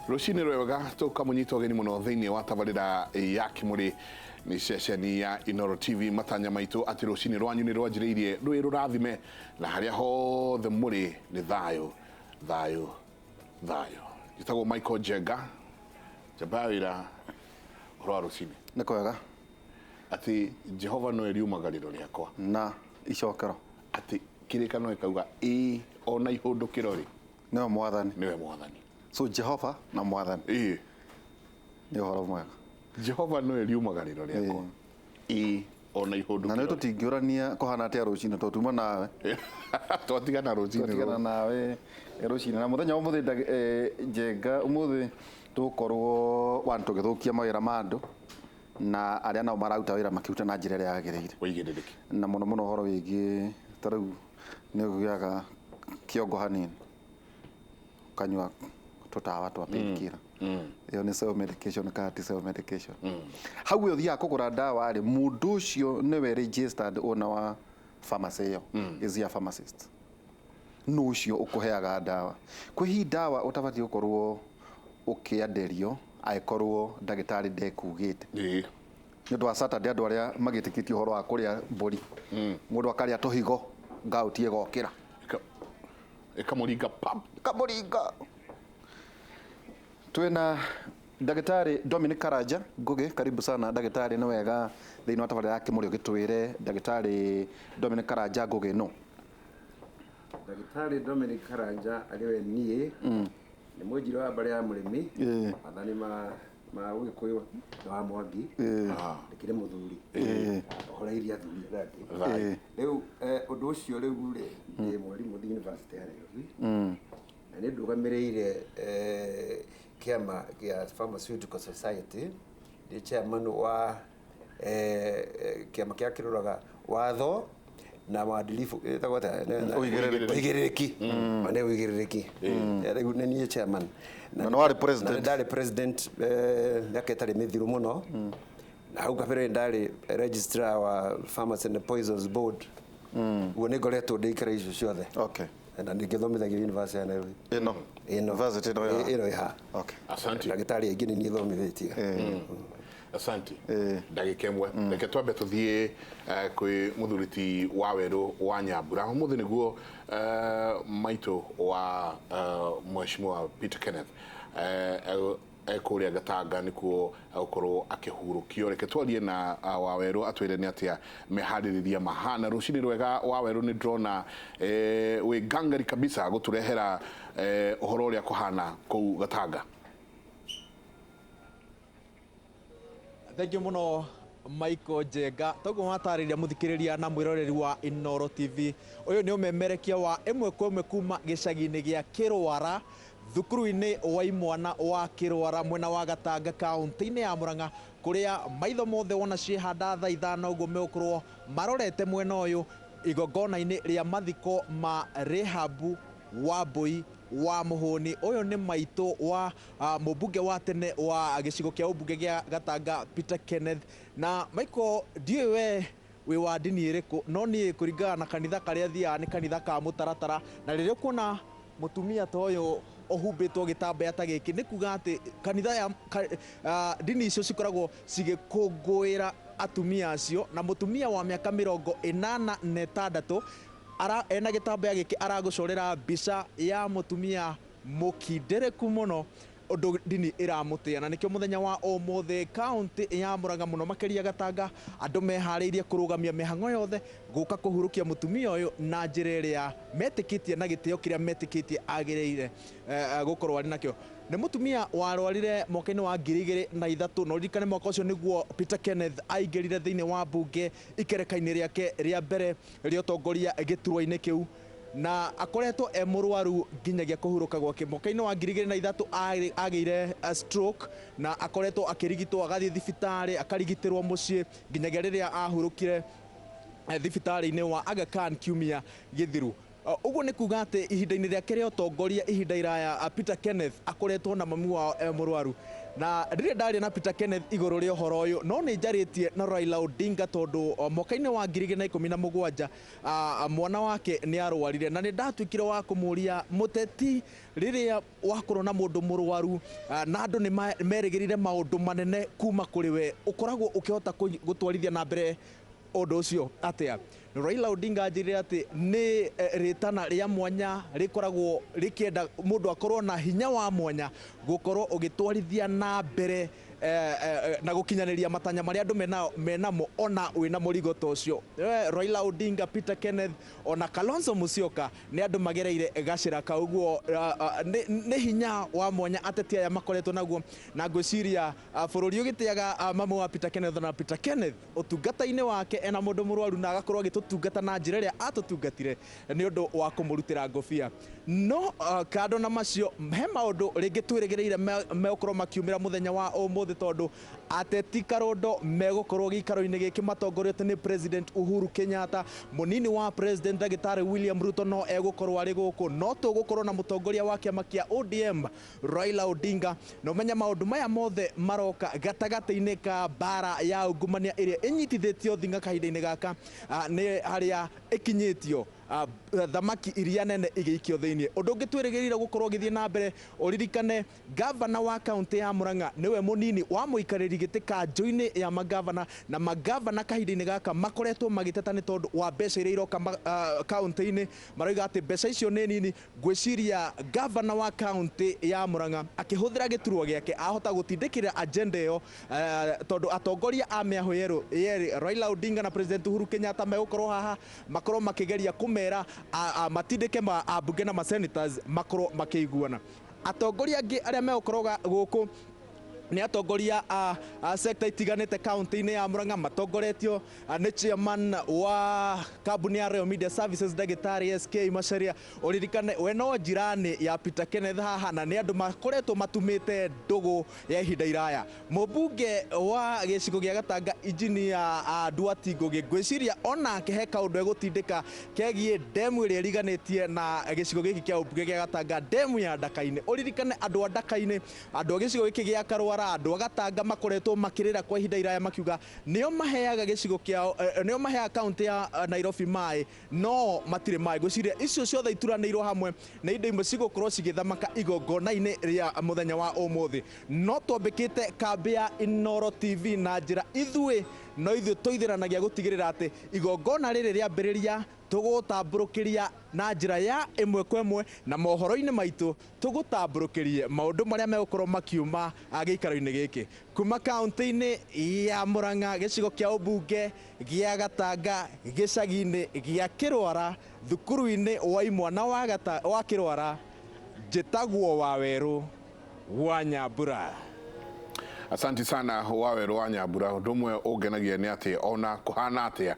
Rũcinĩ rwega, tũkamũnyita ũgeni mũno thĩinĩ wa tabarĩra ya Kĩmũrĩ nĩ ceceni ya Inoro TV. Matanya maitũ atĩ rũcinĩ rwanyu nĩ rwanjĩrĩirie rwĩ rũrathime na harĩa hothe mũrĩ nĩ thayũ thayũ thayũ. Njĩtagwo Michael Njenga njamba ya wĩra. Ũhoro wa rũcinĩ? Nĩ kwega. Atĩ Jehova nowe riumagarĩro rĩakwa na icokero. Atĩ kĩrĩkanĩro gĩkauga ĩĩ ona ihũndũkĩro rĩ nĩwe Mwathani. Nĩwe Mwathani. So Jehova na Mwathani. Ĩĩ. Nĩ ũhoro mwega. Jehova nĩwe riumagarĩro rĩakwa ĩĩ ona ihũndũkĩro. Na nĩ tũtingĩũrania kũhana atĩa rũcinĩ tondũ tuma nawe. Twatigana rũcinĩ. Twatigana nawe rũcinĩ. Na mũthenya wa ũmũthĩ Njenga, ũmũthĩ tũgũkorwo one tũgĩthũkia mawĩra ma andũ na arĩa nao mararuta wĩra makĩruta na njĩra ĩrĩa yagĩrĩire. Ũigĩrĩrĩki. Na mũno mũno ũhoro wĩgiĩ ta rĩu nĩ ũgĩaga kĩongo hanini ũkanyua tũtawa twa painkiller. Ĩyo nĩ self medication kana ti self medication? Hau we ũthiaga kũgũra ndawa rĩ, mũndũ ũcio nĩwe registered owner wa pharmacy ĩyo? Is he a pharmacist? Nũ ũcio ũkũheaga ndawa? Kwĩ hihi ndawa ũtabatiĩ gũkorwo ũkĩenderio angĩkorwo ndagĩtarĩ ndekugĩte? Nĩ ũndũ wa Saturday andũ arĩa magĩtĩkĩtie ũhoro wa kũrĩa mbũri, mũndũ akarĩa tũhigo, gout ĩgokĩra. Ĩkamũringa pap. Ĩkamũringa. Twĩna ndagĩtarĩ Dominic Karanja Ngũgĩ, karibu sana ndagĩtarĩ, nĩ wega thĩinĩ wa tabarĩra ya Kĩmũrĩ ũgĩtwĩre ndagĩtarĩ Dominic Karanja Ngũgĩ nũ? Ndagĩtarĩ Dominic Karanja arĩ we niĩ, nĩ mũnjirũ wa mbarĩ ya mũrĩmi, mathani ma Ũgĩkũyũ na wa Mwangi, ndĩkĩrĩ mũthuri, horeirie athuri arĩa angĩ. Rĩu ũndũ ũcio rĩu rĩ, ndĩ mwarimũ University ya Nairobi, na nĩ ndũgamĩrĩire kĩama gĩa Pharmaceutical Society, ndĩ chairman wa kĩama kĩrĩa kĩroraga watho na waadilifu, ĩtagwo atĩa? Ũigĩrĩrĩki. Ũigĩrĩrĩki. Nĩ ũigĩrĩrĩki. Rĩu nĩ niĩ chairman. Na nĩ warĩ president. Na nĩ ndarĩ president mĩaka ĩtarĩ mĩthiru mũno. Na hau kabere nĩ ndarĩ registrar wa Pharmacy and Poisons Board. Ũguo nĩ ngoretwo ndĩ ikara icio ciothe. Na nĩ ngĩthomithagia University ya Nairobi. Ĩno. Ĩno. University ĩno ya. Ĩno ĩ haha. Asante. Ndagĩtarĩ aingĩ nĩ niĩ thomithĩtie. Asante. Ndagĩka ĩmwe. Reke twambe tũthiĩ kwĩ mũthuri ti wa werũ wa Nyambura. Ũmũthĩ nĩguo maitũ wa Mheshimiwa Peter Kenneth ekũrĩa Gatanga nĩkuo egũkorwo akĩhurũkio. Reke twarie na Wawerũ atwĩre nĩ atĩa meharĩrĩria mahana. Rũcinĩ rwega Wawerũ, nĩ ndĩrona wĩ ngangari kabisa gũtũrehera ũhoro ũrĩa kũhana kũu Gatanga. Thank you mũno Michael Njenga. Toguo watarĩria mũthikĩrĩria na mwĩroreri wa Inooro TV, ũyũ nĩ ũmemerekia wa ĩmwe kwa ĩmwe kuma gĩcagi-inĩ gĩa Kĩrwara, thukuru-inĩ wa imwana wa Kĩrwara mwena wa Gatanga kaũntĩ-inĩ ya Murang'a, kũrĩa maitho mothe wona ciĩhanda thaa ithano ũguo megũkorwo marorete mwena ũyũ igongona-inĩ rĩa mathiko ma Rehabu Wambui wa Mũhũni. Ũyũ nĩ maitũ wa mũmbunge wa tene wa gĩcigo kĩa ũmbunge gĩa Gatanga Peter Kenneth. Na Michael, ndiũĩ we wĩ wa ndini ĩrĩkũ, no niĩ kũringana na kanitha karĩa thiaga nĩ kanitha ka mũtaratara, na rĩrĩa ũkuona mũtumia ta ũyũ ũhumbĩtwo gĩtambaya ta gĩkĩ nĩ kuga atĩ kanitha ya ndini icio cikoragwo cigĩkũngũĩra atumia acio. Na mũtumia wa mĩaka 86 ara ena gĩtambaya gĩkĩ aragũcorera mbica ya mũtumia mũkindĩrĩku mũno, ũndũ ndini ĩramũtĩa. Na nĩkĩo mũthenya wa ũmũthĩ kaũntĩ ya Murang'a mũno makĩria Gatanga andũ meharĩirie kũrũgamia mĩhang'o yothe gũka kũhurũkia mũtumia ũyũ na njĩra ĩrĩa metĩkĩtie na gĩtĩo kĩrĩa metĩkĩtie agĩrĩire gũkorwo arĩ nakĩo. Nĩ mũtumia warwarire mwaka-inĩ wa 2003, na ũririkane mwaka ũcio nĩguo Peter Kenneth aingĩrire thĩinĩ wa mbunge ikereka-inĩ rĩake rĩa mbere rĩa ũtongoria gĩturwa-inĩ kĩu, na akoretwo e mũrwaru nginyagia kũhurũka gwake. Mwaka-inĩ wa 2003 agĩire stroke na akoretwo akĩrigitwo, agathiĩ thibitarĩ akarigitĩrwo mũciĩ nginyagia rĩrĩa ahurũkire thibitarĩ-inĩ wa Aga Khan kiumia gĩthiru. Ũguo nĩ kuga atĩ ihinda-inĩ rĩake rĩa ũtongoria ihinda iraya, Peter Kenneth akoretwo na mami wao e mũrwaru. Na rĩrĩa ndaria na Peter Kenneth igũrũ rĩa ũhoro ũyũ, no nĩ njarĩtie na Raila Odinga tondũ mwaka-inĩ wa 2017 mwana wake nĩ arwarire, na nĩ ndatuĩkire wa kũmũria mũteti rĩrĩa wakorwo na mũndũ mũrwaru na andũ nĩ merĩgĩrĩire maũndũ manene kuma kũrĩ we, ũkoragwo ũkĩhota gũtwarithia na mbere ũndũ ũcio atĩa? Raila Odinga anjĩrire atĩ nĩ rĩtana rĩa mwanya rĩkoragwo rĩkĩenda mũndũ akorwo na hinya wa mwanya gũkorwo ũgĩtwarithia na mbere na gũkinyanĩria matanya marĩa andũ menamo ona wĩna mũrigo ta ũcio. Raila Odinga, Peter Kenneth ona Kalonzo Musyoka nĩ andũ magereire gacĩra kau. Ũguo nĩ hinya wa mwanya ateti aya makoretwo naguo, na ngwĩciria bũrũri ũgĩtĩaga mamu wa Peter Kenneth na Peter Kenneth ũtungata-inĩ wake ena mũndũ mũrwaru na agakorwo agĩtũtungata na njĩra ĩrĩa atũtungatire nĩ ũndũ wa kũmũrutĩra ngũbia. No kando na macio, he maũndũ rĩngĩ twĩrĩgĩrĩire megũkorwo makiumĩra mũthenya wa ũmũthĩ, tondũ ateti karondo megũkorwo gĩikaro-inĩ gĩkĩ matongoretio nĩ President Uhuru Kenyatta, mũnini wa President Ndagĩtarĩ William Ruto no egũkorwo arĩ gũkũ, no tũgũkorwo na mũtongoria wa kĩama kĩa ODM Raila Odinga. Na ũmenye maũndũ maya mothe maroka gatagatĩ-inĩ ka mbara ya ungumania ĩrĩa ĩnyitithĩtio thinga kahinda-inĩ gaka, nĩ harĩa ĩkinyĩtio thamaki iria nene igĩikio thĩinĩ. Ũndũ ũngĩ twĩrĩgĩrĩire gũkorwo ũgĩthiĩ na mbere, ũririkane gavana wa kaunti ya Murang'a nĩwe mũnini wa mũikarĩri gĩtĩ kanjũ-inĩ ya magavana, na magavana kahinda-inĩ gaka makoretwo magĩteta nĩ tondũ wa mbeca iria iroka kaunti-inĩ, maroiga atĩ mbeca icio nĩ nini. Ngwĩciria gavana wa kaunti ya Murang'a akĩhũthĩra gĩturwa gĩake ahota gũtindĩkĩrĩra agenda ĩyo, tondũ atongoria a mĩahũ yerĩ Raila Odinga na President Uhuru Kenyatta megũkorwo haha makorwo makĩgeria kũmera matindĩke ambunge na ma-senators makorwo makĩiguana. Atongoria angĩ arĩa megũkorwo gũkũ nĩ atongoria a sector itiganĩte kaunti-inĩ ya Murang'a matongoretio nĩ chairman wa kambuni ya Royal Media Services Ndagĩtarĩ SK Macharia. Ũririkane we no njirani ya Peter Kenneth haha, na nĩ andũ makoretwo matumĩte ndũgũ ya ihinda iraya. Mũmbunge wa gĩcigo gĩa Gatanga Engineer Duarte Ngugi, ngwĩciria onake he kaũndũ egũtindĩka kegiĩ ndemu ĩrĩa ĩriganĩtie na gĩcigo gĩkĩ kĩa ũmbunge gĩa Gatanga, ndemu ya Ndaka-inĩ. Ũririkane andũ a Ndaka-inĩ, andũ a gĩcigo gĩkĩ gĩa Karwara, andũ a Gatanga makoretwo makĩrĩra kwa ihinda iraya makiuga nĩo maheaga gĩcigo kĩao, nĩo maheaga kaunti ya Nairobi maĩ, no matirĩ maĩ. Ngwĩciria icio ciothe ituranĩirwo hamwe na indo imwe cigũkorwo cigĩthamaka igongona-inĩ rĩa mũthenya wa ũmũthĩ. No twambĩkĩte kambĩ ya Inooro TV na njĩra ithuĩ no ithuĩ tũithĩranagia gũtigĩrĩra atĩ igongona rĩrĩ rĩambĩrĩria tũgũtambũrũkĩria na njĩra ya ĩmwe kwa ĩmwe, na mohoro-inĩ maitũ tũgũtambũrũkĩrie maũndũ marĩa megũkorwo makiuma gĩikaro-inĩ gĩkĩ. Kuma kaunti-inĩ ya Murang'a, gĩcigo kĩa ũmbunge gĩa Gatanga, gĩcagi-inĩ gĩa Kĩrwara, thukuru-inĩ wa imwana wa Kĩrwara, njĩtagwo Wawerũ wa Nyambura. Asante sana Wawerũ wa Nyambura. Ũndũ ũmwe ũngenagia nĩ atĩ ona kũhana atĩa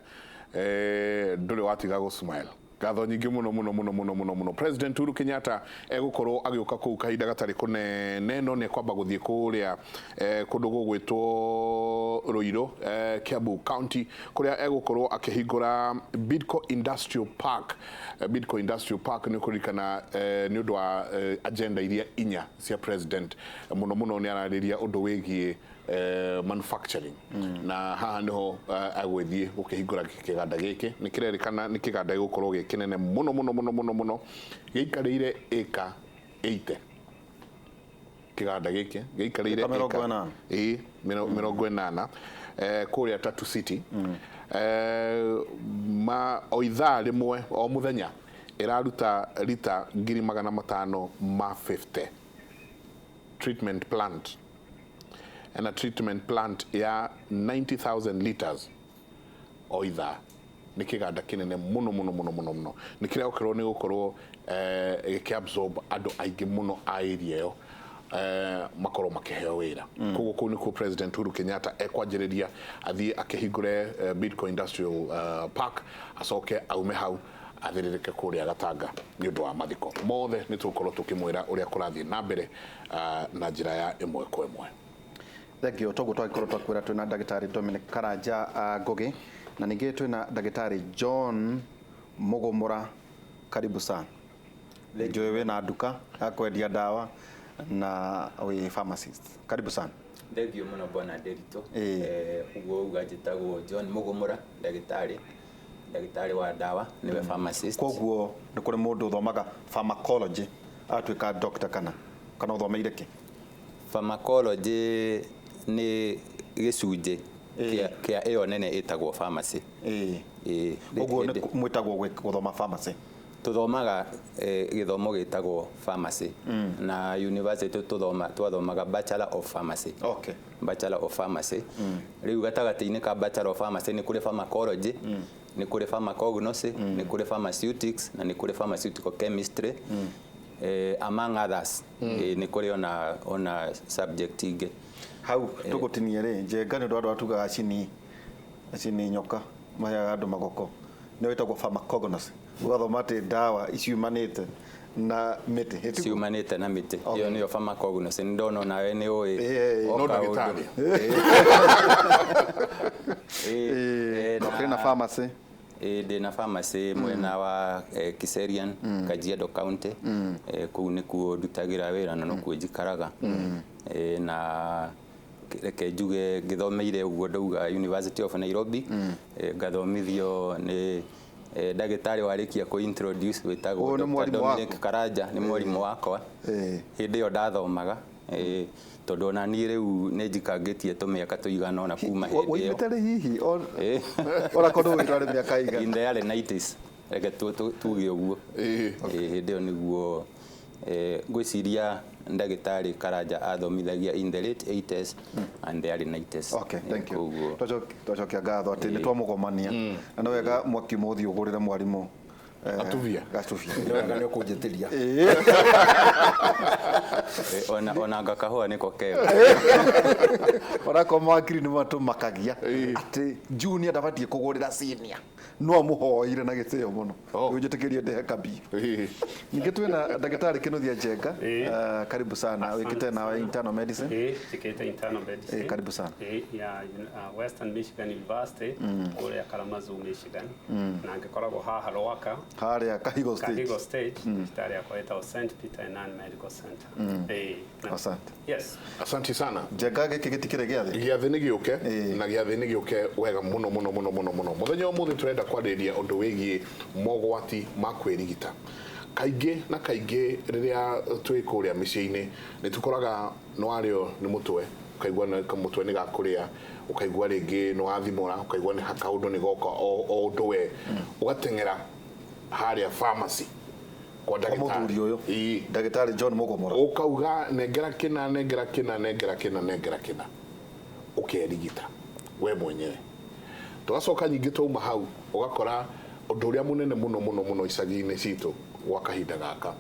ndũrĩ watiga gũ smile. Ngatho nyingĩ mũno mũno mũno mũno mũno mũno. President Uhuru Kenyatta egũkorwo agĩũka kũu kahinda gatarĩ kũnene, no nĩ ekwamba gũthiĩ kũrĩa kũndũ gũgwĩtwo Ruiru, Kiambu County, kũrĩa egũkorwo akĩhingũra Bidco Industrial Park. Bidco Industrial Park nĩ ũkũririkana nĩ ũndũ wa agenda iria inya cia president. Mũno mũno nĩ ararĩria ũndũ wĩgiĩ manufacturing, na haha niho agwĩthiĩ gũkĩhingũra kĩganda gĩkĩ. Nĩ kĩrerĩkana nĩ kĩganda gĩgũkorwo gĩ kĩnene mũno mũno mũno mũno mũno, gĩikarĩire ĩka 80. Kĩganda gĩkĩ gĩikarĩire Ĩka 80. Ĩĩ, 80, kũrĩa Tatu City. Ma o ithaa rĩmwe o mũthenya ĩraruta rita 550,000. Treatment plant, and a treatment plant ya 90,000 liters o ithaa. Nĩ kĩganda kĩnene mũno mũno mũno mũno mũno, nĩ kĩrĩa nĩ gũkorwo gĩkĩ-absorb andũ aingĩ mũno a area ĩyo, makorwo makĩheo wĩra. Koguo kũu nĩkuo President Uhuru Kenyatta ekwanjĩrĩria, athiĩ akĩhingũre Bidco Industrial Park, acoke aume hau athĩrĩrĩke kũrĩa Gatanga nĩ ũndũ wa mathiko. Mothe nĩ tũgũkorwo tũkĩmwĩra ũrĩa kũrathiĩ na mbere na njĩra ya ĩmwe kwa ĩmwe. Thank you. Toguo twagĩkorwo twakwĩra twĩna ndagĩtarĩ Dominic Karanja Ngugi, na ningĩ twĩna ndagĩtarĩ John Mũgũmũra Karibu sana. Njũĩ wĩna nduka ya kwendia ndawa na wĩ pharmacist. Karibu sana. Thengio mũno bwana Nderitu. Ũguo uga njĩtagwo John Mũgũmũra, ndagĩtarĩ ndagĩtarĩ wa ndawa, nĩwe pharmacist. Koguo nĩ kũrĩ mũndũ ũthomaga pharmacology atuĩka doctor kana kana ũthomeire kĩ? Pharmacology nĩ gĩcunjĩ kĩa ĩyo nene ĩtagwo pharmacy. Ũguo nĩ mwĩtagwo gũthoma pharmacy? Tuthomaga gĩthomo gĩtagwo pharmacy na university twathomaga Bachelor of Pharmacy. Okay. Bachelor of Pharmacy. Rĩu gatagatĩ-inĩ ka Bachelor of Pharmacy nĩ kũrĩ pharmacology, nĩ kũrĩ pharmacognosy, nĩ kũrĩ pharmaceutics na nĩ kũrĩ pharmaceutical chemistry, among others. Nĩ kũrĩ ona subject ingĩ. Hau tũgũtinie rĩ, Njenga nĩ ũndũ andũ atugaga acini nyoka maheaga andũ magoko, nĩ wĩtagwo pharmacognosy. Ũgathoma atĩ ndawa iciumanĩte na mĩtĩ. Ciumanĩte na mĩtĩ. Ĩyo nĩyo pharmacognosy. Nĩ ndona nawe nĩ ũĩ. No ndagĩtarĩ. Ndĩ na pharmacy. Ndĩ na pharmacy mwena wa Kiserian, Kajiado County. Kũu nĩkuo ndutagĩra wĩra na nokuo njikaraga. Na reke njuge ngĩthomeire ũguo ndauga University of Nairobi, ngathomithio nĩ ndagĩtarĩ warĩkia kũ introduce wĩtagwo Dr. Dominic Karanja, nĩ mwarimũ wakwa hĩndĩ ĩyo ndathomaga, tondũ ona niĩ rĩu nĩ njikangĩtie tũmĩaka tũigana ona kuma hĩndĩ ĩyo. Woimĩte rĩ hihi? Ona korwo wĩtware mĩaka igana. In the early 90s, reke tuge ũguo. Hĩndĩ ĩyo nĩguo ngwĩciria ndagĩtarĩ Karanja athomithagia in the late 80s and the early 90s. Okay, thank you. Twacokia ngatho atĩ nĩ twamũgomania na nĩ wega mwaki mũthiĩ ũgũrĩre mwarimũ Gatubia. Gatubia. Nĩ wega nĩ ũkũnjĩtĩria. Ona ngakahũa nĩko kega. Onakorwo mawakiri nĩ matũmakagia atĩ junior ndabatiĩ kũgũrĩra senior, no amũhoire na gĩtĩo mũno. Rĩu njĩtĩkĩrie ndehe kabi. Ningĩ twĩna ndagĩtarĩ Kĩnuthia Njenga. Karibu sana. Wĩkĩte nawe internal medicine. Njĩkĩte internal medicine. Karibu sana. Ya Western Michigan University kũrĩa Kalamazoo, Michigan. Na ngĩkoragwo haha Rwaka harĩa Kahigo Stage. Kahigo Stage, thibitarĩ yakwa ĩtagwo St. Peter and Ann Medical Center. Asante. Yes. Asante sana. Njenga gĩkĩ gĩtikĩrĩ gĩathĩ. Gĩathĩ nĩ gĩũke na gĩathĩ nĩ gĩũke wega mũno mũno mũno mũno mũno. Mũthenya ũmũthĩ tũrenda kwarĩrĩria ũndũ wĩgiĩ mogwati ma kwĩrigita. Kaingĩ na kaingĩ rĩrĩa twĩ kũrĩa mĩciĩ-inĩ nĩ tũkoraga nĩ warĩo nĩ mũtwe, ũkaigua mũtwe nĩ gakũrĩa, ũkaigua rĩngĩ nĩ wathimũra, ũkaigua nĩ kaũndũ nĩ goka o ũndũ we, ũgateng'era harĩa pharmacy kwa ndagĩtarĩ. Mũthuri ũyũ ndagĩtarĩ John Mũgũmũra, ũkauga nengera kĩna nengera kĩna nengera kĩna nengera kĩna, ũkerigita we mwenyewe. Tũgacoka nyingĩ twauma hau ũgakora ũndũ ũrĩa mũnene mũno mũno mũno icagi-inĩ citũ gwa kahinda gaka,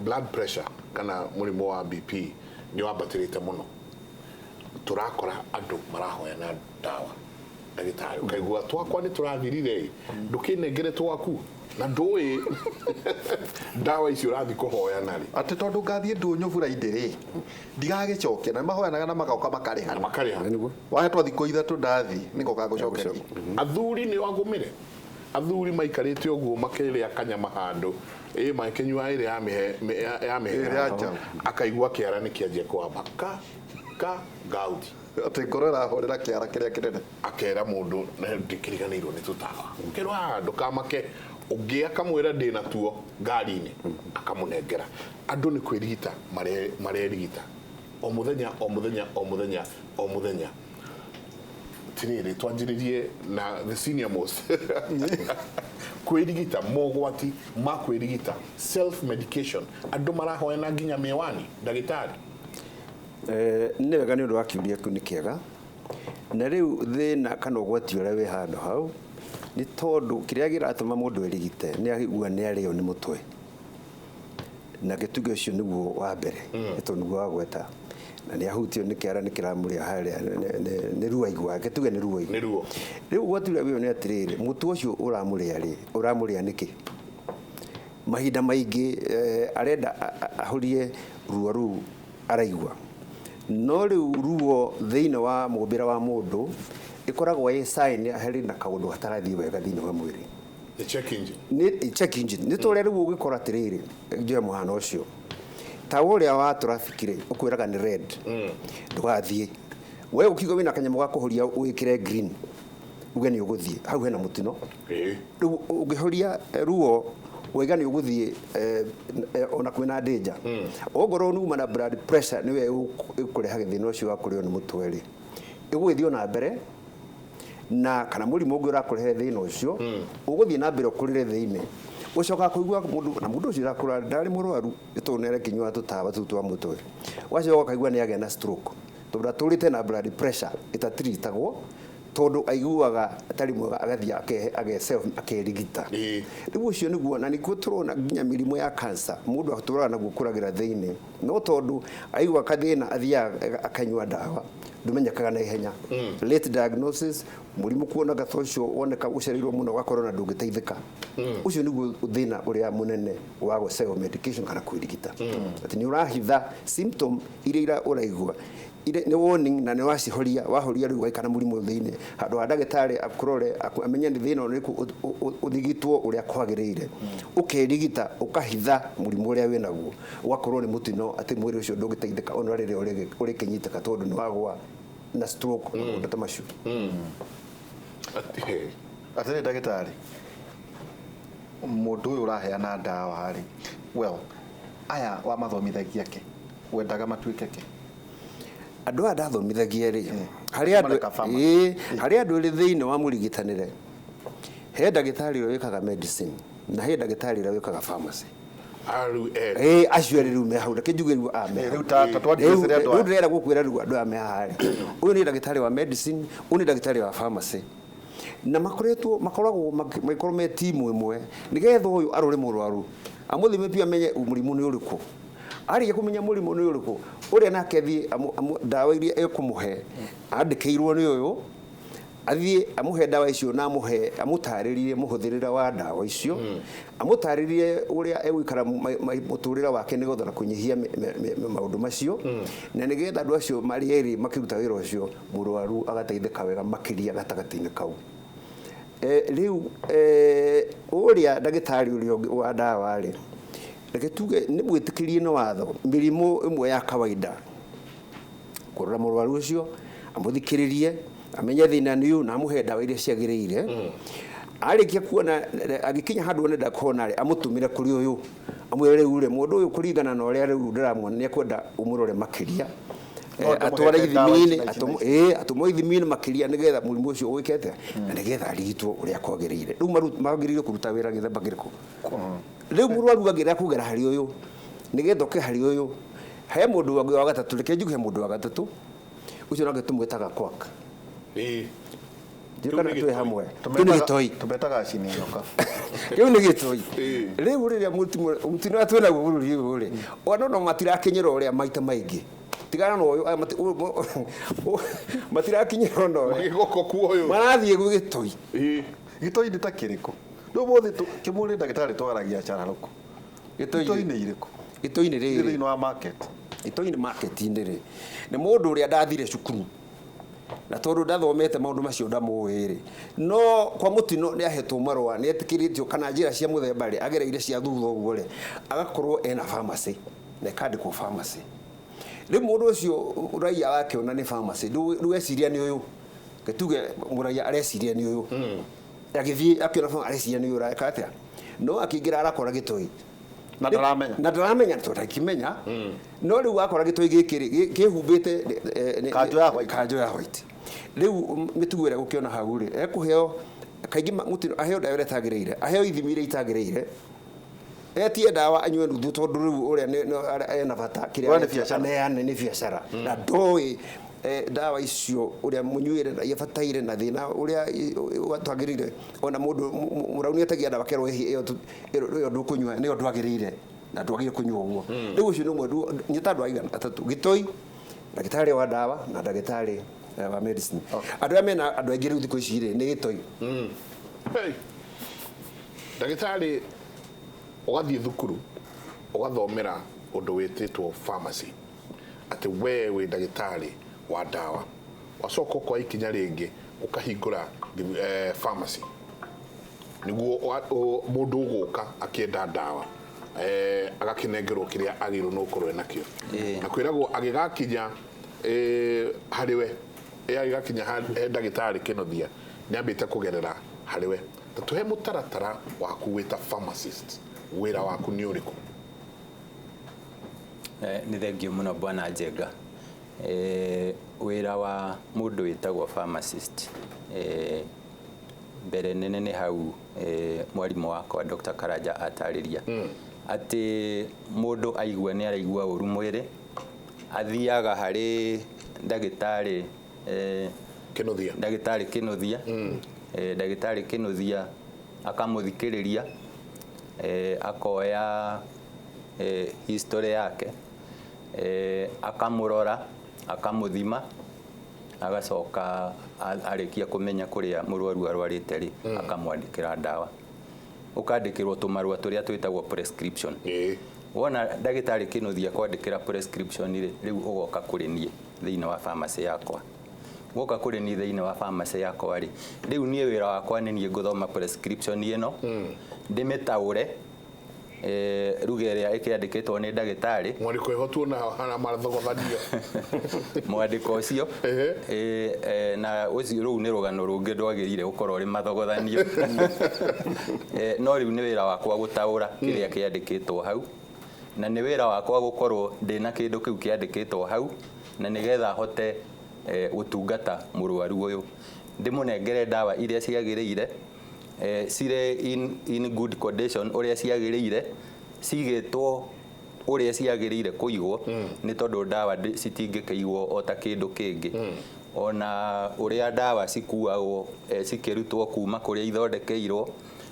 blood pressure kana mũrimũ wa BP nĩ wambatĩrĩte mũno. Tũrakora andũ marahoyana ndawa ndagĩtarĩ, ũkaigua twakwa nĩ tũrathirire, ndũkĩnengere twaku na ndũĩ ndawa icio ũrathiĩ kũhoyana rĩ. Atĩ tondũ ngathiĩ ndũnyũ Friday rĩ, ndigagĩcokia, na mahoyanaga na magoka makarĩha. Makarĩha. Wahetwo thikũ ithatũ ndathiĩ nĩngoka ngũcokerie. Athuri nĩ wagũmĩre. Athuri maikarĩte ũguo makĩrĩa kanyama handũ, makĩnyua ĩrĩa ya mĩhera, akaigua kĩara nĩ kĩanjia kwamba ka ka gauti. Atĩ ngoro ĩrahũrĩra kĩara kĩrĩa kĩnene. Akera mũndũ ndĩkĩriganĩirwo nĩ tũtawa. Ũkĩrwo ndũkamake, ũngĩ akamwĩra ndĩna tuo ngari-inĩ, akamũnengera. Andũ nĩ kwĩrigita marerigita o mũthenya o mũthenya o mũthenya o mũthenya. Tirĩrĩ twanjĩrĩrie na the senior most. Kwĩrigita, mogwati ma kwĩrigita, self medication, andũ marahoyana nginya mĩwani ndagĩtarĩ. Nĩ wega nĩ ũndũ wa kĩũria kĩu nĩ kĩega. Na rĩu thĩna kana ũgwati ũrĩa wĩ handũ hau nĩ tondũ kĩrĩa kĩratũma mũndũ erigite nĩ aigua nĩ arĩo nĩ mũtwe, na gĩtugĩ ũcio nĩguo wa mbere, nĩ tondũ nĩguo wagweta, na nĩ ahutio nĩ kĩara nĩ kĩramũrĩa harĩa nĩ ruo aigua, gĩtuge nĩ ruo aigua. Nĩ ruo. Rĩu ũgwati ũrĩa wĩho nĩ atĩrĩrĩ, mũtwe ũcio ũramũrĩa rĩ, ũramũrĩa nĩkĩ? Mahinda maingĩ arenda ahũrie ruo rũu araigua, no rĩu ruo thĩinĩ wa mũmbĩre wa mũndũ ĩkoragwo ĩ sign harĩ na kaũndũ gatarathiĩ wega thĩinĩ wa mwĩrĩ. The check engine. Nĩ check engine nĩ tũrĩa rĩu ũgĩkora atĩrĩrĩ, njoe mũhano ũcio ta ũrĩa wa traffic rĩ, ũkwĩraga nĩ red, ndũgathiĩ. We ũkiuga wĩna kanyamũ ga kũhoria wĩkĩre green, uge nĩ ũgũthiĩ, hau hena mũtino. Rĩu ũngĩhoria ruo waiga nĩ ũgũthiĩ, ona kwĩna danger. Ongorwo nĩ uma na blood pressure nĩwe ĩkũrehaga thĩna ũcio wa kũrĩo nĩ mũtwe rĩ, ĩgũgĩthiĩ ona mbere na kana mũrimũ ũngĩ ũrakũrehe thĩna ũcio, ũgũthiĩ na mbere ũkũrĩre thĩinĩ, ũcokaga kũigua mũndũ na mũndũ ũcio ũrakũra ndarĩ mũrwaru nĩ tondũ nĩ arekĩnyua tũtawa tũu twa mũtwe, ũgacoka ũkaigua nĩ agĩa na stroke tondũ atũrĩte na blood pressure ĩtatiritagwo, tondũ aiguaga atarĩ mwega, agathiĩ akerigita. Rĩu ũcio nĩguo, na nĩkuo tũrona nginya mĩrimũ ya cancer, mũndũ atũraga naguo kũragĩra thĩinĩ, no tondũ aigua kathĩna athiaga akanyua ndawa, ndũmenyekaga na ihenya. Late diagnosis, mũrimũ kuonaga ta ũcio woneka ũcereirwo mũno, ũgakorwo na ndũngĩteithĩka. Ũcio nĩguo thĩna ũrĩa mũnene wa self medication kana kwĩrigita, atĩ nĩ ũrahitha symptom iria ũraigua nĩ warning na nĩ wacihoria, wahoria rĩu ũgaikara mũrimũ thĩinĩ, handũ ha ndagĩtarĩ akũrore, amenye nĩ thĩna ũrĩkũ, ũrigitwo ũrĩa kwagĩrĩire. Ũkerigita ũkahitha mũrimũ ũrĩa wĩnaguo, ũgakorwo nĩ mũtino atĩ mwĩrĩ ũcio ndũngĩteithĩka ona rĩrĩa ũrĩkĩnyitĩka, tondũ nĩ wagwa na stroke na maũndũ ta macio. Atĩrĩ ndagĩtarĩ, mũndũ ũyũ ũraheana ndawa rĩ, well, aya wamathomithagia ke wendaga matuĩke ke? Andũ aya ndathomithagia rĩ, harĩ andũ Mareka pharmacy. Ĩĩ, harĩ andũ ĩrĩ thĩinĩ wa mũrigitanĩre, he ndagĩtarĩ ũrĩa wĩkaga medicine na he ndagĩtarĩ ũrĩa wĩkaga pharmacy. Rĩu Ĩĩ, acio erĩ rĩu me hau, reke njuge rĩu aya me hau. Rĩu ta twandirĩcĩre andũ Rĩu aya. ndĩrenda gũkwĩra rĩu andũ aya me haha rĩ, ũyũ nĩ ndagĩtarĩ wa medicine, ũyũ nĩ ndagĩtarĩ wa pharmacy, na makoretwo makoragwo magĩkorwo me timu ĩmwe, nĩgetha ũyũ arore mũrwaru, amũthime biũ, amenye mũrimũ nĩ ũrĩkũ. Arĩkia kũmenya mũrimũ nĩ ũrĩkũ, ũrĩa nake athiĩ ndawa iria ekũmũhe andĩkĩirwo nĩ ũyũ, athiĩ amũhe ndawa icio na amũhe amũtarĩrie mũhũthĩrĩre wa ndawa icio, amũtarĩrie ũrĩa egũikara mũtũrĩre wake nĩgetha na kũnyihia maũndũ macio, na nĩgetha andũ acio marĩ erĩ makĩruta wĩra ũcio, mũrwaru agateithĩka wega makĩria gatagatĩ-inĩ kau. Rĩu ũrĩa ndagĩtarĩ ũrĩa ũngĩ wa ndawa rĩ, reke tuge nĩ mwĩtĩkĩrie nĩ watho mĩrimũ ĩmwe ya kawaida, kũrora mũrwaru ũcio, amũthikĩrĩrie, amenye thĩna nĩ ũyũ na amũhe ndawa iria ciagĩrĩire. Arĩkia kuona agĩkinya handũ one ndakona rĩ, amũtũmĩre kũrĩ ũyũ, amwĩre rĩu rĩ, mũndũ ũyũ kũringana na ũrĩa rĩu ndĩramuona nĩ ekwenda ũmũrore makĩria. No ndĩmũhete Atware ndawa ici ithimi-inĩ, na ici na ici. atũmwo ithimi-inĩ makĩria nĩgetha mũrimũ ũcio ũĩke atĩa na nĩgetha arigitwo ũrĩa kwagĩrĩire. Rĩu magĩrĩire kũruta wĩra gĩthemba kĩrĩkũ? Rĩu mũrwaru agĩrĩra kũgera harĩ ũyũ nĩgetha oke harĩ ũyũ, he mũndũ ũngĩ wa gatatũ, reke njuge he mũndũ wa gatatũ, ũcio nake tũmwĩtaga quack. Ndiũĩ kana Kĩu nĩ twĩ gĩtoi. hamwe. Kĩu nĩ gĩtoi. Tũmetaga cini nyoka. Kĩu nĩ gĩtoi. Rĩu rĩrĩa mũtino ũrĩa twĩnaguo bũrũri ũyũ rĩ, ona no matirakinyĩra ũrĩa maita maingĩ, tigana na ũyũ, aya matirakinyĩra ona ũrĩa. Magĩgoka kuo ũyũ. Marathiĩ gwĩ gĩtoi. Gĩtoi nĩ ta kĩrĩkũ? Rĩu ũmũthĩ kĩmũrĩ ndagĩtarĩ twaragia cararũkũ. Gĩtoi Gĩtoi nĩ irĩkũ? Gĩtoi nĩ rĩrĩ. Thĩinĩ wa market. Gĩtoi nĩ market-inĩ rĩ, nĩ mũndũ ũrĩa ndathire cukuru na tondũ ndathomete maũndũ macio ndamũĩ rĩ, no kwa mũtino nĩ ahetwo marũa, nĩ etĩkĩrĩtio kana njĩra cia mũthemba rĩ, agereire cia thutha ũguo rĩ, agakorwo ena pharmacy na ĩkandĩkwo pharmacy. Rĩu mũndũ ũcio raia wake ona nĩ pharmacy, ndũgeciria nĩ ũyũ, tuge mũraia areciria nĩ ũyũ, agĩthiĩ akĩona pharmacy areciria nĩ ũyũ ũreka atĩa, no akĩingĩra arakora gĩtoi. Na ndaramenya. Na ndaramenya tondũ ndakĩmenya. No rĩu akora gĩtoi gĩkĩ rĩ, kĩhumbĩte, Kanjũ ya white. Kanjũ ya white. Rĩu mĩtugo ĩrĩa gũkĩona hau rĩ, ekũheo kaingĩ mũtino, aheo ndawa ĩrĩa ĩtagĩrĩire, aheo ithimi iria itagĩrĩire, etie ndawa anyue nuthu, tondũ rĩu ũrĩa ena bata kĩrĩa Ũrĩa nĩ aretia, biacara. aneane nĩ biacara. Na ndoĩ ndawa icio ũrĩa mũnyuĩre na ibataire na thĩna ũrĩa twagĩrĩire. Ona mũndũ mũrau nĩ etagia ndawa kerwo ĩyo ndũkũnyua, nĩyo ndwagĩrĩire na ndwagĩrĩire kũnyua ũguo. Rĩu ũcio nĩ ũmwe nĩ ta andũ aigana atatũ, gĩtoi, ndagĩtarĩ wa ndawa na ndagĩtarĩ wa medicine. Andũ arĩa mena andũ aingĩ rĩu thikũ ici rĩ, nĩ gĩtoi. Hey. Ndagĩtarĩ, ũgathiĩ thukuru ũgathomera ũndũ wĩtĩtwo pharmacy, atĩ we wĩ ndagĩtarĩ wa ndawa, wacoka ũkoya ikinya rĩngĩ ũkahingũra pharmacy. Niguo mundu uguka akienda ndawa agakinengerwo kiria agirwo no gukorwo enakio. Na kwiragwo agigakinya hariwe agigakinya he ndagitari Kinuthia niambite kugerera hariwe. Ta tuhe mutaratara waku wita pharmacist, wira waku ni uriku? Nĩ thengio mũno Bwana Njenga. Wĩra wa mũndũ wĩtagwo pharmacist, mbere nene nĩ hau mwarimũ wakwa Dr. Karanja atarĩria atĩ mũndũ aigua nĩ araigua ũru mwĩrĩ athiaga harĩ ndagĩtarĩ Kinuthia. Ndagĩtarĩ Kinuthia. Ndagĩtarĩ Kinuthia akamũthikĩrĩria, akoya history yake, akamũrora, akamũthima, agacoka arĩkia kũmenya kũrĩa mũrwaru arwarĩte rĩ, akamwandĩkĩra ndawa. Ũkandĩkĩrwo tũmarũa tũrĩa twĩtagwo prescription. Wona ndagĩtarĩ Kinuthia kwandĩkĩra prescription rĩ, rĩu ũgoka kũrĩ niĩ thĩinĩ wa pharmacy yakwa. Woka kũrĩ niĩ thĩinĩ wa pharmacy yakwa rĩ, rĩu niĩ wĩra wakwa nĩ niĩ ngũthoma prescription ĩno, ndĩmĩtaũre ruga ĩrĩa ĩkĩandĩkĩtwo nĩ ndagĩtarĩ. Mwandĩko ĩho tuona hana mathogothanio. Mwandĩko ũcio. Na ũcio rũu nĩ rũgano rũngĩ ndwagĩrĩire gũkorwo ũrĩ mathogothanio. No rĩu nĩ wĩra wakwa gũtaũra kĩrĩa kĩandĩkĩtwo hau, na nĩ wĩra wakwa gũkorwo ndĩna kĩndũ kĩu kĩandĩkĩtwo hau, na nĩgetha hote gũtungata mũrwaru ũyũ, ndĩmũnengere ndawa iria ciagĩrĩire, cirĩ in good condition ũrĩa ciagĩrĩire, cigĩtwo ũrĩa ciagĩrĩire kũigwo, nĩ tondũ ndawa citingĩkĩigwo o ta kĩndũ kĩngĩ. Ona ũrĩa ndawa cikuagwo, cikĩrutwo kuma kũrĩa ithondekeirwo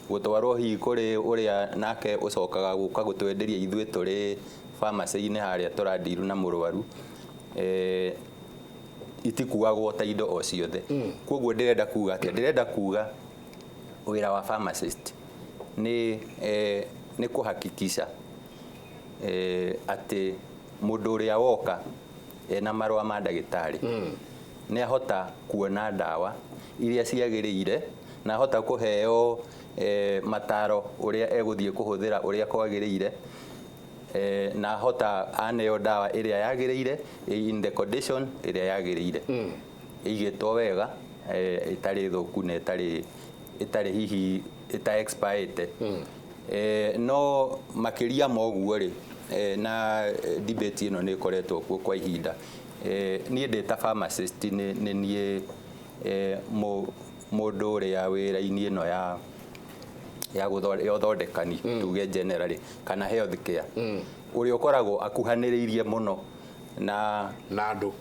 gũtwarwo hihi kũrĩ ũrĩa nake ũcokaga gũka gũtwenderia ithuĩ tũrĩ pharmacy-inĩ harĩa tũrandiru na mũrwaru, itikuagwo ta indo o ciothe. Koguo ndĩrenda kuga atĩa? Ndĩrenda kuga wĩra wa pharmacist nĩ kũhakikisha atĩ mũndũ ũrĩa woka ena marũa ma ndagĩtarĩ nĩ ahota kuona ndawa iria ciagĩrĩire, na ahota kũheo mataro ũrĩa egũthiĩ kũhũthĩra ũrĩa kwagĩrĩire, na ahota aneo ndawa ĩrĩa yagĩrĩire in the condition ĩrĩa yagĩrĩire, ĩigĩtwo wega, ĩtarĩ thũku na ĩtarĩ hihi ĩta expirete. No makĩria ma ũguo rĩ, na debate ĩno nĩ ĩkoretwo kuo kwa ihinda. Niĩ ndĩ ta pharmacist nĩ niĩ mũndũ ũrĩa wĩra-inĩ ĩno ya ũthondekani, tuge generally kana health care, ũrĩa ũkoragwo akuhanĩrĩirie mũno na andũ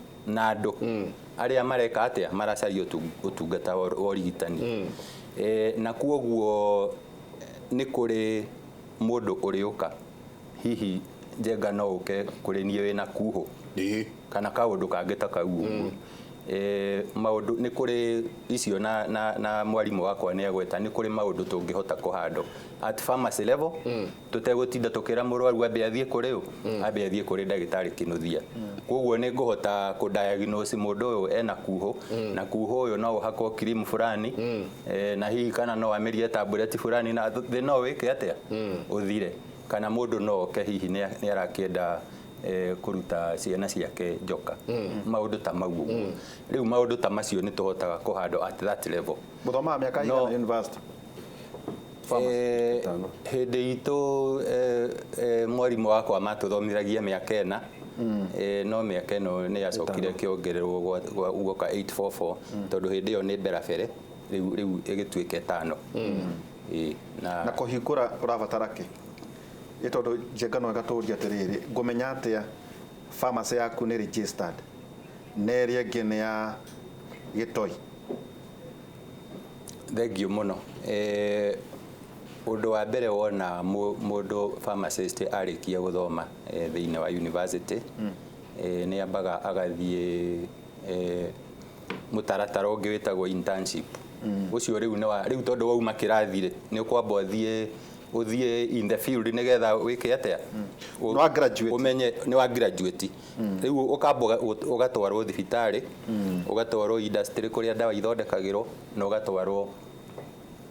arĩa mareka atĩa, maracaria ũtungata wa ũrigitani. Na kuoguo nĩ kũrĩ mũndũ ũrĩũka hihi Njenga no ũke kũrĩ niĩ wĩna kuhũ kana kaũndũ kangĩ ta kau ũguo. Maũndũ nĩ kũrĩ icio na mwarimũ wakwa nĩ agweta nĩ kũrĩ maũndũ tũngĩhota kũhandwo at pharmacy level, tũtegũtinda tũkĩra mũrwaru ambe athiĩ kũrĩ ũ, ambe athiĩ kũrĩ ndagĩtarĩ Kinuthia. Koguo nĩ ngũhota kũ-diagnose mũndũ ũyũ ena kuhũ, na kuhũ ũyũ no ũhakwo cream fulani, na hihi kana no amerie tablet fulani, na thĩna no wĩke atĩa ũthire. Kana mũndũ no oke hihi nĩ arakĩenda kũruta ciana ciake njoka, maũndũ ta mau ũguo. Rĩu maũndũ ta macio nĩ tũhotaga kũhandwo at that level. Mũthomaga mĩaka ĩigana university? Hĩndĩ itũ mwarimũ wakwa matũthomithagia mĩaka ĩna, no mĩaka ĩno nĩ yacokire ĩkĩongererwo guoka 844, tondũ hĩndĩ ĩyo nĩ mberabere, rĩu ĩgĩtuĩka ĩtano. Na kũhingũra ũrabatara kĩ? Ĩ tondũ Njenga no ĩgatũria atĩrĩrĩ, ngũmenya atĩa pharmacy yaku nĩ registered na ĩrĩa ĩngĩ nĩ ya gĩtoi? Thengio mũno. Ũndũ wa mbere wona mũndũ pharmacist arĩkia gũthoma thĩinĩ wa university, nĩ ambaga agathiĩ mũtaratara ũngĩ wĩtagwo internship. Ũcio rĩu nĩ wa rĩu tondũ wauma kĩrathi rĩ, nĩ ũkwamba ũthiĩ in the field nĩgetha wĩke atĩa, Nĩ wa graduate. Ũmenye nĩ wa graduate. Rĩu ũkamba ũgatwarwo thibitarĩ, ũgatwarwo industry kũrĩa ndawa ithondekagĩrwo, na ũgatwarwo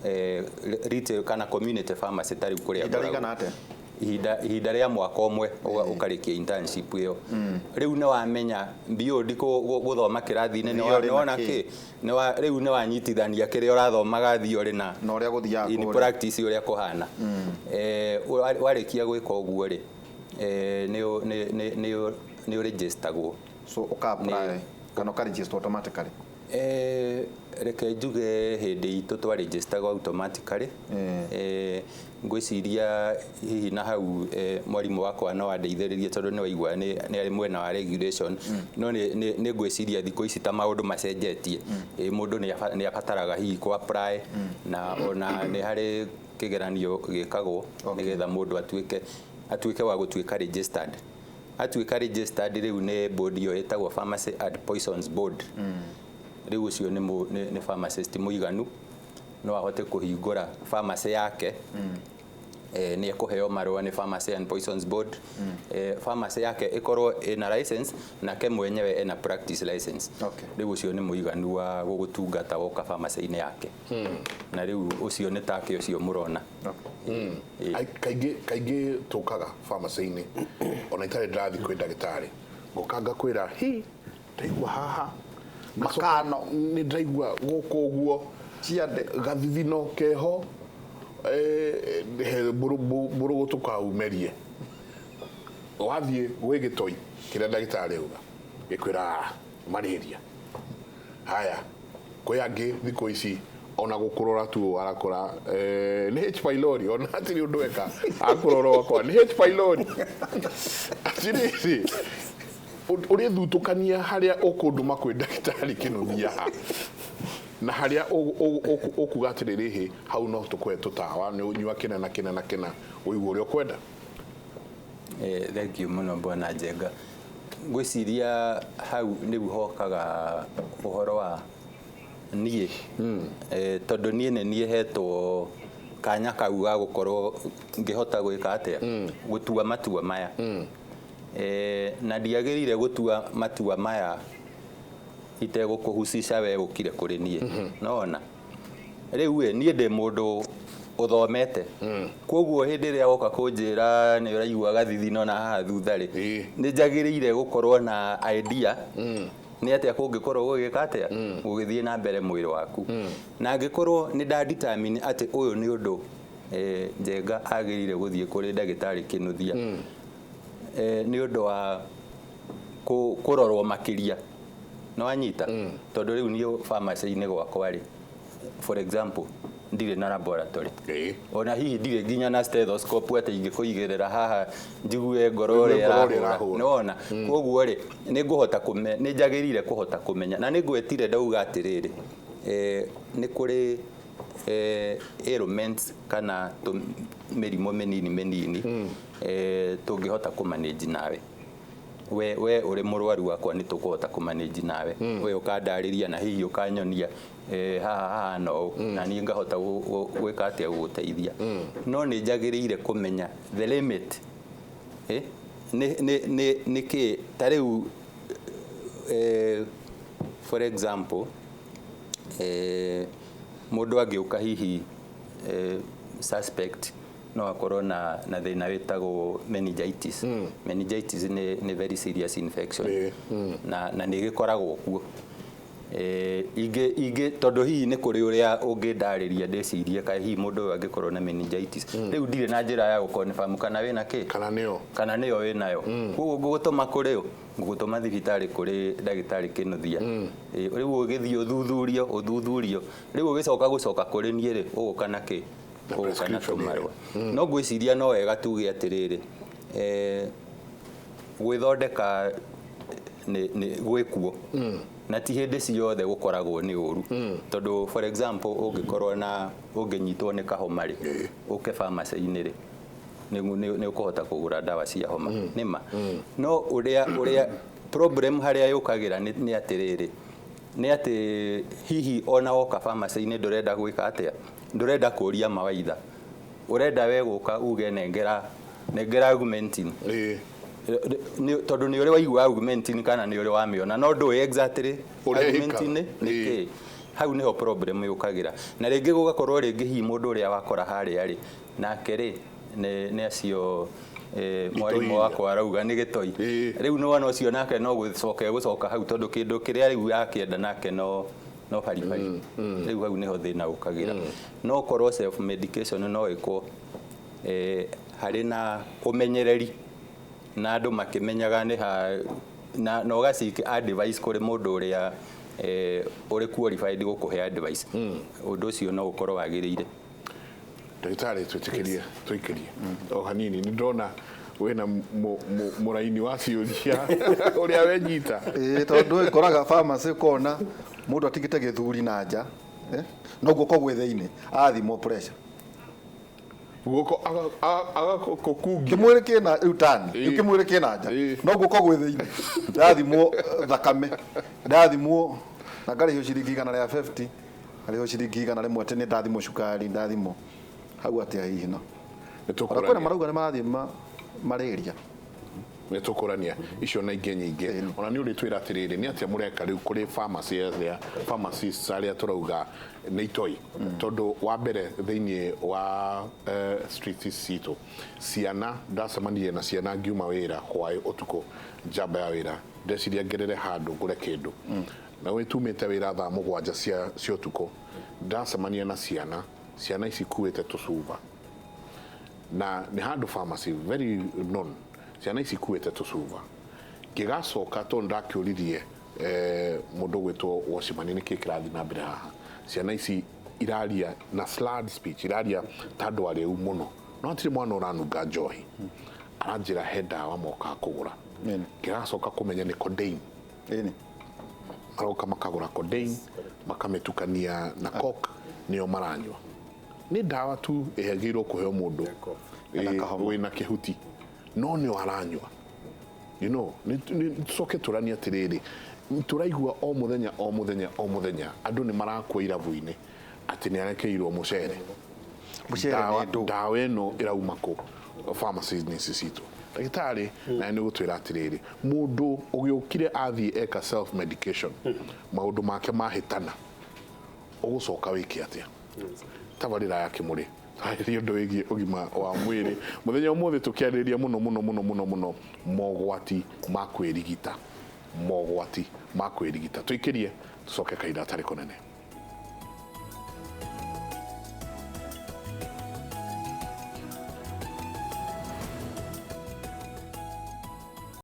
retail kana community pharmacy ta rĩu kũrĩa Ihinda ngoragwo. rĩigana atĩa? Ihinda rĩa mwaka ũmwe ũkarĩkia internship ĩyo. Rĩu nĩ wamenya beyond gũthoma kĩrathi-inĩ, Theory nĩ na wona kĩ. kĩ, rĩu nĩ wanyitithania kĩrĩa ũrathomaga theory na Na ũrĩa gũthiaga in kũrĩa. practice ũrĩa kũhana. Warĩkia gwĩka ũguo rĩ, nĩ ũregistergwo. So ũka apply kana ũka register automatically? Reke njuge hĩndĩ itũ twa registergwo automatically. Ngwĩciria hihi na hau mwarimũ wakwa no andeithĩrĩrie tondũ nĩ waigua nĩ arĩ mwena wa regulation, no nĩ ngwĩciria thikũ ici ta maũndũ macenjetie, mũndũ nĩ abataraga hihi kũ apply na ona nĩ harĩ kĩgeranio gĩkagwo nĩgetha mũndũ atuĩke wa gũtuĩka registered. Atuĩka registered rĩu nĩ board ĩyo ĩtagwo Pharmacy and Poisons Board. Rĩu ũcio nĩ pharmacist mũiganu, no ahote kũhingũra pharmacy yake. Nĩ ekũheo marũa nĩ Pharmacy and Poisons Board. Pharmacy yake ĩkorwo ĩna license, nake mwenyewe ena practice license. Rĩu ũcio nĩ mũiganu wa gũgũtungata woka pharmacy-inĩ yake, na rĩu ũcio nĩ take ũcio mũrona. Ai, kaingĩ tũkaga pharmacy-inĩ ona itarĩ ndĩrathiĩ kwĩ ndagĩtarĩ, ngũka ngakwĩra hi ndaigua haha. Makano. Nĩ ndaigua gũkũ ũguo. Ciande. Gathithino keho, he mbũrũgũtũ kaumerie. Wathiĩ gwĩ gĩtoi kĩrĩa ndagĩtarĩ auga gĩkwĩra, "Ah, malaria." Haya, kwĩ angĩ thikũ ici ona gũkũrora tu arakora nĩ H pylori, ona hatirĩ ũndũ eka, akũrora wakwa nĩ H pylori. Atirĩrĩ, ũrĩthutũkania harĩa ũkũndũma kwĩ ndagĩtarĩ kĩnuthia ha na harĩa ũkuga atĩrĩrĩ, hĩ, hau no tũkũhe tũtawa nĩ ũnyua kĩna na kĩna na kĩna ũigue ũrĩa ũkwenda. Thank you mũno, bwana Njenga. Ngwĩciria hau nĩu hokaga ũhoro wa niĩ, tondũ niĩ nĩ niĩ hetwo kanya kau ga gũkorwo ngĩhota gwĩka atĩa, gũtua matua maya. Na ndiagĩrĩire gũtua matua maya itegũkũhucica we ũkire kũrĩ niĩ. Nona rĩu ĩ, niĩ ndĩ mũndũ ũthomete, koguo hĩndĩ ĩrĩa woka kũnjĩra nĩ ũraigua gathithino na haha thutha rĩ, nĩ njagĩrĩire gũkorwo na idea nĩ atĩa kũngĩkorwo gũgĩka atĩa, gũgĩthiĩ na mbere mwĩrĩ waku. Na angĩkorwo nĩ nda determine atĩ ũyũ nĩ ũndũ Njenga agĩrĩire gũthiĩ kũrĩ ndagĩtarĩ Kĩnuthia nĩ ũndũ wa kũrorwo makĩria, nĩ wanyita? Tondũ rĩu niĩ pharmacy-inĩ gwakwa rĩ, for example, ndirĩ na laboratory, ona hihi ndirĩ nginya na stethoscope atĩ ingĩkũigĩrĩra haha njigue ngoro Njigue ũrĩa ngoro ũrĩa ĩrahũra. ĩrahũra. Nĩ wona? Koguo rĩ, nĩ ngũhota nĩ njagĩrĩire kũhota kũmenya, na nĩ ngwetire ndauga atĩrĩrĩ, nĩ kũrĩ ailments kana mĩrimũ mĩnini mĩnini tũngĩhota kũmanage nawe. We ũrĩ mũrwaru wakwa, nĩ tũkũhota kũmanage nawe, we ũkandarĩria na hihi ũkanyonia haha hahana ũũ, na niĩ ngahota gwĩka atĩa, gũgũteithia. No nĩ njagĩrĩire kũmenya the limit, nĩ kĩ. Ta rĩu for example, mũndũ angĩũka hihi suspect no akorwo na thĩna wĩtagwo meningitis. Meningitis nĩ very serious infection na nĩ gĩkoragwo kuo. Ingĩ tondũ hihi nĩ kũrĩ ũrĩa ũngĩndarĩria ndĩcirie kaĩ hihi mũndũ ũyũ angĩkorwo na meningitis. Rĩu ndirĩ na njĩra ya gũconfirm kana wĩna kĩ, kana nĩyo, kana nĩyo wĩnayo. Koguo ngũgũtũma kũrĩ ũ? Ngũgũtũma thibitarĩ kũrĩ ndagĩtarĩ Kĩnuthia. Rĩu ũgĩthiĩ ũthuthurio, rĩu ũgĩcoka gũcoka kũrĩ niĩ rĩ, ũgũka na kĩ? Na Ũgũka na prescription. Tũmarũa. No ngwĩciria no wega tuge atĩrĩrĩ, gwĩthondeka nĩ gwĩkuo na ti hĩndĩ ciothe gũkoragwo nĩ ũru, tondũ for example ũngĩkorwo na ũngĩnyitwo nĩ kahoma rĩ, ũke pharmacy-inĩ rĩ, nĩ ũkũhota kũgũra ndawa cia homa nĩma. No ũrĩa problem harĩa yũkagĩra nĩ atĩrĩrĩ, nĩ atĩ hihi ona woka pharmacy-inĩ ndũrenda gwĩka atĩa, ndũrenda kũria mawaitha, ũrenda we gũka uge nengera Augmentin. Tondũ nĩ ũrĩ waigua Augmentin kana nĩ ũrĩ wamĩona, no ndũĩ exactly Ũrĩa Augmentin ĩkaga. nĩ kĩ. Hau niho problem yũkagĩra, na rĩngĩ gũgakorwo rĩngĩ hihi mũndũ ũrĩa wakora harĩa rĩ, nake rĩ nĩ acio mwarimũ wakwa arauga nĩ gĩtoi. Rĩu nĩ wona ũcio nake no gũcoka gũcoka hau, tondũ kĩndũ kĩrĩa rĩu akĩenda nake no baribari. Rĩu hau nĩho thĩna ũkagĩra. No korwo self medication no ĩkwo harĩ na ũmenyereri na andũ makĩmenyaga nĩ ha na ũgaseek advice kũrĩ mũndũ ũrĩa ũrĩ qualified gũkũhe advice. Ũndũ ũcio no ũkorwo wagĩrĩire. Ndagĩtarĩ, twĩtĩkĩrie tũikĩrie o hanini, nĩ ndona wĩna mũraini wa ciũria ũrĩa wenyita. Tondũ ĩkoraga pharmacy ũkona mũndũ atigĩte gĩthuri na nja, no guoko gwĩ thĩinĩ athimwo pressure, guoko agakũkungia kĩmwĩrĩ kĩna rĩu tani, kĩmwĩrĩ kĩna nja, no guoko gwĩ thĩinĩ, ndathimwo thakame, ndathimwo na ngarĩhio ciringi 150, ngarĩhio ciringi 100 atĩ nĩ ndathimwo cukari, ndathimwo hau atĩa hihi no. Ona kwĩna marauga nĩ marathima malaria. Nĩ tũkũrania icio na ingĩ nyingĩ. Ona nĩ ũrĩtwĩra atĩrĩrĩ, nĩ atĩa mũreka rĩu kũrĩ pharmacy arĩa pharmacists arĩa tũrauga nĩ itoi, tondũ wa mbere thĩinĩ wa street citũ ciana, ndacemanirie na ciana ngiuma wĩra hwaĩ ũtukũ njamba ya wĩra, ndeciria ngerere handũ ngũre kĩndũ, na wĩtumĩte wĩra thaa 7 cia ũtukũ, ndacemania na ciana, ciana ici kuĩte tũcuba, na nĩ handũ pharmacy very known, ciana ici kuĩte tũcuba. Ngĩgacoka tondũ ndakĩũririe mũndũ ũgwĩtwo Washimani nĩkĩ kĩrathiĩ na mbere haha, ciana ici iraria na slurred speech, iraria ta andũ arĩu mũno, no hatirĩ mwana ũranunga njohi. Aranjĩra he ndawa mokaga kũgũra. Ngĩgacoka kũmenya nĩ codeine. Maroka makagũra codeine, makamĩtukania na coke, nĩyo maranyua. Nĩ ndawa tu ĩhagĩirwo kũheo mũndũ wĩna kĩhuti, no nĩyo aranyua. You know, nĩ tũcoke tũranie atĩrĩrĩ, tũraigua o mũthenya o mũthenya o mũthenya andũ nĩ marakua irabu-inĩ atĩ nĩ arekeirwo mũcere. Ndawa ĩno ĩrauma kũ pharmacies-inĩ ici citũ. Ndagĩtarĩ, nawe nĩ ũgũtwĩra atĩrĩrĩ, mũndũ ũgĩũkire athiĩ eka self medication, maũndũ make mahĩtana, ũgũcoka wĩke atĩa? Tabarĩra ya Kĩmũrĩ harĩ ũndũ wĩgiĩ ũgima wa mwĩrĩ mũthenya ũmũthĩ, tũkĩarĩrĩria mũno mũno mũno mũno mũno mogwati ma kwĩrigita, mogwati ma kwĩrigita. Tũikĩrie tũcoke kahinda gatarĩ kũnene.